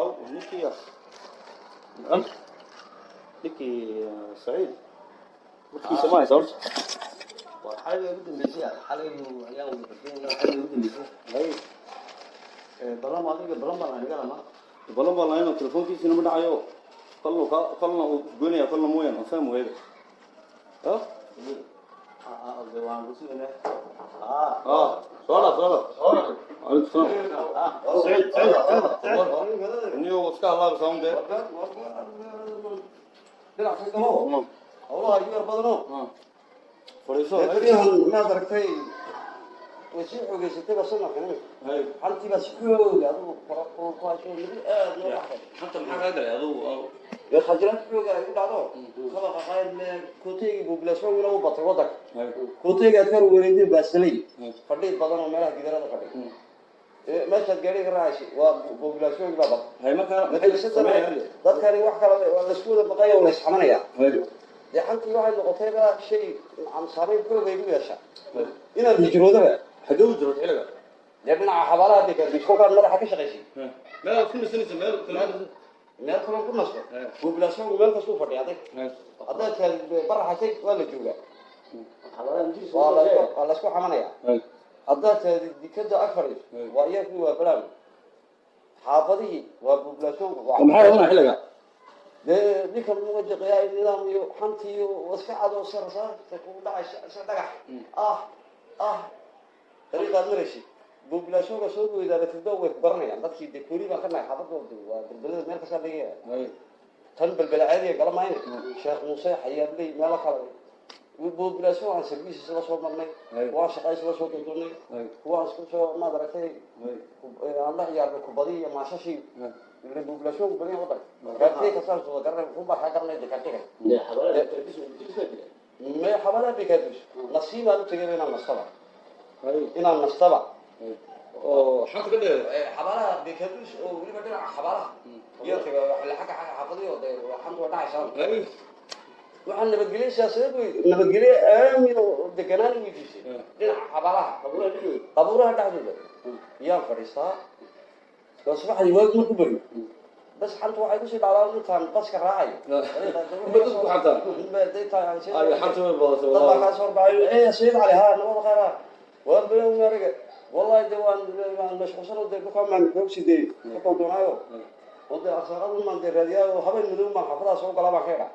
Aw, ninkii ninkii Saciid warkiisa ma haysa horta? Waa xaligay ugu dambeysay, xaligaynu ayaan wada barkeynayna, xaligay ugu dambeysay. Hay. Ballan adiga, ballan baan lahayn galama. Ballan baan lahayn oo telefoonkiisina ma dhacayo, kolna kolna uu goynaya, kolna mooyaan aan fahmi waayaba. Waan kusugaynaa. Ah, soo dhaaf, soo dhaaf. Alaykum salaam. Saciid, Saciid, Saciid, niyo iska hadlaaba saun dee. Dhinac ka galo, howlaha igu yar badano. Fadhiiso. Beryahan maad aragtay, way sii xoogeysatay baa sanadkan imika. Xantii baa si xoog adigu ku hasho mid aad noo baxday. Hanta maxaa kaa galay adigu? Dee khajiraad xooga ay ku dhacdo kabaqa qayd me kooteygii population u batay waddanka. Kooteyga aad kar wareegtay baasaley fadhiid badan oo meelaha gidarada fadhiya, meeshaad gaariga raacaysa waa population baa batay. Hay, markaa dadkani wax kale waa laisku wada maqaya oo la isxamanaya. Dee xantii waxay noqotayba shay aan saameyn xoog ay ku yeeshaa inaad hijroodaba. Xagee u jirood xilliga? Dee dhinaca xabaalaha bay kolkaan madaxa ka shaqaysay. Meel aad ku nasanaysa, meel kale. Meel kaloo ku nasto, populationku meel kastuu fadhiya adag. Haddaad tahay baraxatay waa la joogaa, waa laysku xamanaya. Haddaad tahay dikada ag fadhiiso, waa iyakii, waa balaan xaafadihii, waa populationku. Maxaa odanaa xilliga? Dee ninka muwajiqyaa nidaam iyo xanti iyo iska cad oo sarasaarta kugu dhacaysa isa dhagax ah ah dariiqaad maraysid, populationka soo weydaaratidba way ku baranayaan dadkii. Dee koori baan ka nahay xaafadooda, waa belbelada meel kastaa laga yahay. Tan belbele caadiga gala mayne, Sheekh Muuse, Xayaabley, meelo kale population aan service isla soo marnay, kuwaan shaqa isla soo durdurnay, kuwaan isku soo maad aragtay aan la ciyaarnay kubadii iyo maashashii. Ile population badan wadanka kaartey kastaan soo garanay, wuxuu baa kaa garanay de kaartey me xabaalaha bay kaadus. Nasiibaan u tegay inaan nastaba, inaan nastaba. Oo xanta ka dheer. Xabaalaha bekadus oo weliba dhinaca xabaalaha iyo taga xagga xaafadiyo dee xanta waa dhacaysaa. Waxaan nabadgelyo siyaasadeed wey, nabadgelyo aamin oo deganaan weydiisay dhinaca xabaalaha, qabuuraha dhexdooda yaan fadhiistaa oo subaxdii waagi marku baryo bas xanta waxay kusii dhacdaa intaan baska raacayo. Dadku xantaan. Xanta way badatay. Dad baa kaa soo horbaxay: "Ee Sayid Cali, haa, nabada khayr, haa, waa bilow mariga." Wallahi de waan mashquulsan oo dee dhulkaan baan xoogsi dee ka doondoonaayo oo dee arsaaqadun baan dee raadiyaa oo habeen madow baan xaafadaha soo galaa baan ka idhaa.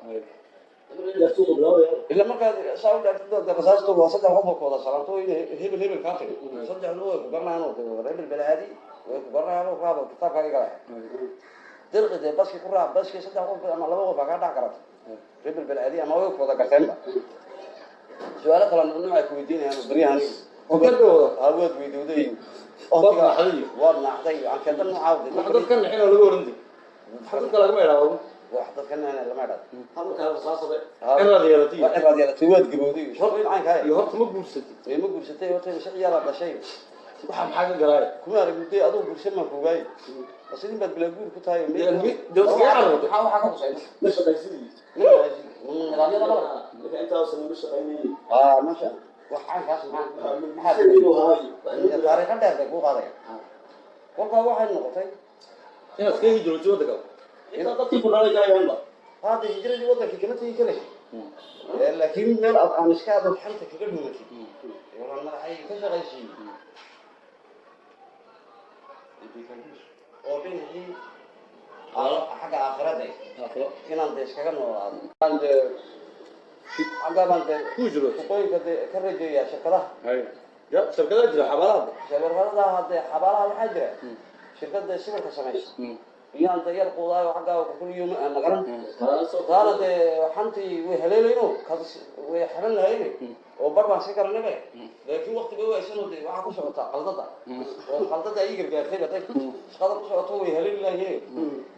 Ila markaad saa u dhaartid dee rasaastu waa saddex qof oo kooda salaanto in hebel hebel kaa tiri, saddexdu way ku garanayaan oo dee hebel balaadi way ku garanayaan oo raaba kitaabkaaga galaya dirqi dee baski ku raac baski, saddex qof ama laba qof baa kaa dhex garata hebel balaadi ama way ku wada garteenba. Su-aalo kala nuuc ay ku weydiinayaan baryahan. Oo ka dhawada. Waad weydowday. Waad naaxday. Waad naaxday, ankeeda noocaa. Wax dadka nixin oo laga oranti, wax dadka lagama idhaahdo. Wax dadka nixin lama idhaahdo. Ciraad yeelatay. Waa ciraad yeelatay, waad gabowday, shaqooyin caynkaa. Iyo horta ma guursatid? Ee, ma guursatay horta, mise ciyaalaa dhashay? Waxa maxaa ka galaay? Kuma arag mudday adigu guursan maan kugaay, asidin baad bilaa guur ku tahay. Dee iskaga carartay. Maxaa waxaa ka qusay? Ma shaqaysidii? Nidaamyada mala. Marka intaasna ma shaqaynayay. Aa, masha wax caynkaas maxaa taariikha dheer bay kuu qaadaya. Kolkaa waxay noqotay inaad iskaga hijrootay waddanka. Intaa dadkii ku dhalay galayaanba. Hadda hijradii waddankii kama tegi karaysa, laakiin meel aad aan iska aad xanta kaga dhuumatid walaan madaxay ka shaqaysiiyey oo dhinacii xagga aakhirada inaan de iskaga noolaado aan dee xaggaa baan dee ku hijrootay. Shaqooyinka dee ka rajeeyaa shirkadaha. Ya, shirkadaha jira xabaalaha. Shirkadaha dee xabaalaha waxaa jira shirkada sawirka samaysa iyaan dee yar quudaayo xaggaa kuliyom magaran taana dee xantii way haleelayno, way xaban lahayne oo bar baan iska garanayba, laakiin waqtiga u haysanoo dee waxaa ku socota qaldada oo qaldada ay gargaartay batay shaqada ku socoto way haleeli lahaye.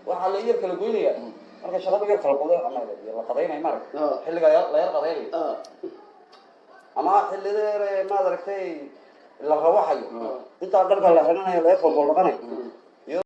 Waxaa la yar kala goynayaa marka shaqada yar kala qoday ama la qadaynayo maarag xilligaa la yar qadaynayo ama xillida yar maad aragtay la rawaxayo, intaa dharka la xiranayo, laga foolfool dhaqanayo.